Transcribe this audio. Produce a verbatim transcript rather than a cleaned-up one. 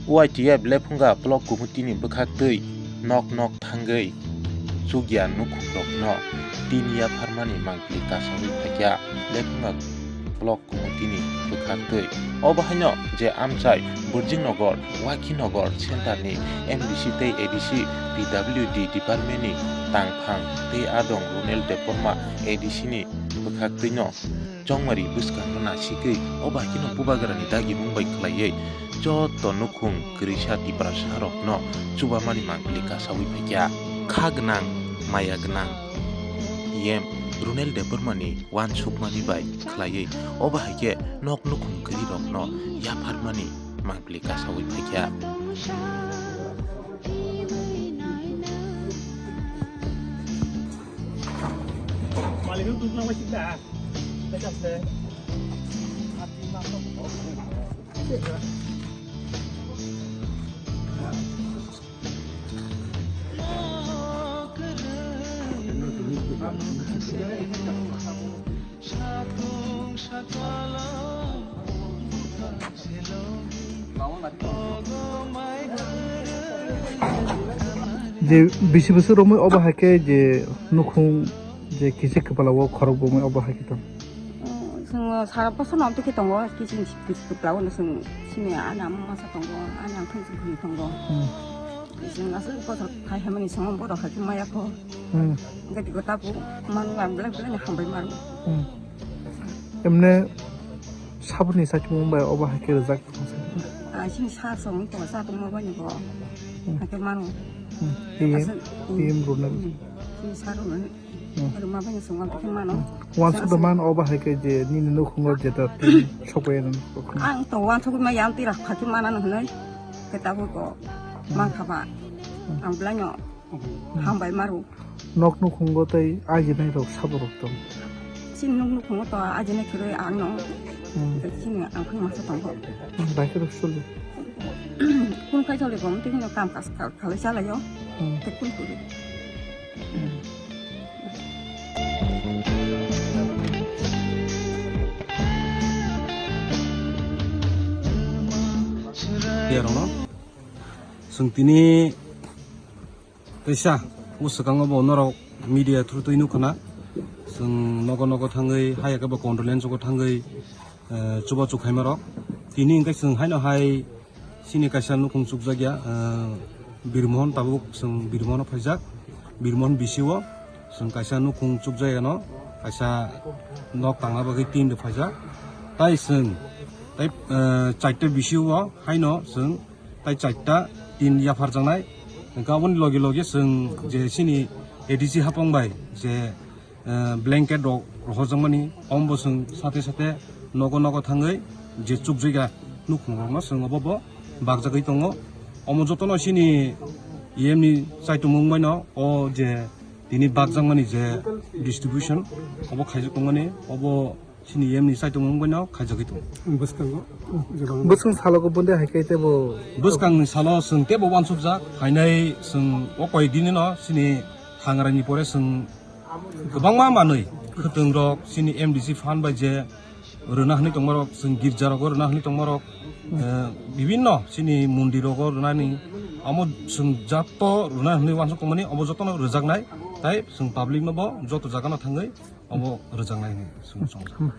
Y T F Lephunga Block Committee ni bwkhaktwi nok nok thangwi chukya nukhungrokno tin yapharmani mangpili kasawi phaikha Lephunga Block Committee ni bwkhaktwi. Obo haino je amchai Burjingnagar, Wakhinagar Center ni M D C tei A D C P W D department ni tangphang tei adong Ronel Debbarma A D C ni bwkhaktwino chongmari bwskango nasikwi o bai kheno bubagrani dagimung bai khlaiwi joto nukhung kwrwisa Tiprasarokno chubamani mangpili kasawi phaikha. Kha gwnang, maya gwnang E M Ronel Debbarmani uansukmani bai khlaiwi o bahai khe nok nukhung kwrwirokno yapharmani mangpili kasawi phaikha. Je bisi bwswk romwi obo hai khe je nukhung je kichik kwpala o khorok bomwi obo hai khe tong. Chwng sara bosor no amtwi khe tongo, kiching kiching kwpla o chwng simi ani ama masa tongo, ani ang thung thung tongo. Hmm. Chwng aswk bosor khai hamani chwng borok hai khe maya kho. Hmm. Gati gota bu manu ang belai belai ni hambai manu. Hmm. Emne saboni sakimung bai obo hai khe rwjak. Ah, sini sa song to sa tongma bai ni bo. Hmm. Hai khe manu. Hmm. Aswk, P M, P M Ronel. Hmm. Sini sa Ronel. Hmm. Rwma bai ni song ang khe manu. Uansuk da man obo hai khe je nini nukhungo jeta tin sokbai nang. Ang to uansuk ma yang tira kha khe mana no hwnwi. Khe tabuk ko man kha ba. Hmm. Ang belai no hambai maru. Nok nukhungo tei ajinai rok sabo rok tong. Chini nok nukhungo to ajinai khiroi ang no. Hmm. Chini ang phang masa tongo. Hmm, bai khe rok suli. Kun kai chole gom tei no kam kas kal-, khalai chalaio. Hmm. Tei kun kuri. Hmm. Yarong no. Chwng tini Teisa, o swkango bo norok media through twi nukha na. Chwng nogo nogo thangwi, haya khe bo condolence o thangwi, eh, chubachu khaima rok. Tini hwnkhe chwng haino hai chini kaisa nukhung chukjakya, eh, Birmohon tabuk chwng Birmohon phaijak. Birmohon bisio chwng kaisa nukhung chukjakya no, kaisa nok tangna bagwi tin rw phaijak. Tai chwng, tai, eh, chaita bisio haino chwng tai chaita tin yapharjaknai. Hwnkhe aboni loge loge chwng je chini A D C hapong bai je, eh, blanket rok rohorjakmani, omo bo chwng sate sate nogo nogo thangwi je chukjakya nukhung rokno chwng obo bo bakjagwi tongo. Omo jotono chini E M ni chaitongmung baino o je tini bakjakmani je distribution obo khaijak tongmani, obo Chini E M ni saitung wngbaino khaijagwi tongo. Bwskango, jeba wngkha. Bwswng salogo bonde hai khe teibo. Bwskangni salo chwng teibo uansukjak, phainai chwng o koi dinino chini thangraini pore chwng kwbangma manwi, khwtwng rok, chini M D C fund bai je rwna hwnwi tongmarok, chwng girja rogo rwna hwnwi tongmarok, eh, bibinno chini mondir rogo rwnani, omo chwng jato rwna hwnwi uansuk tongmani, obo jotono rwjaknai, tai chwng public no bo joto jaga no thangwi Obo rwjaknai hinwi chwng songkha.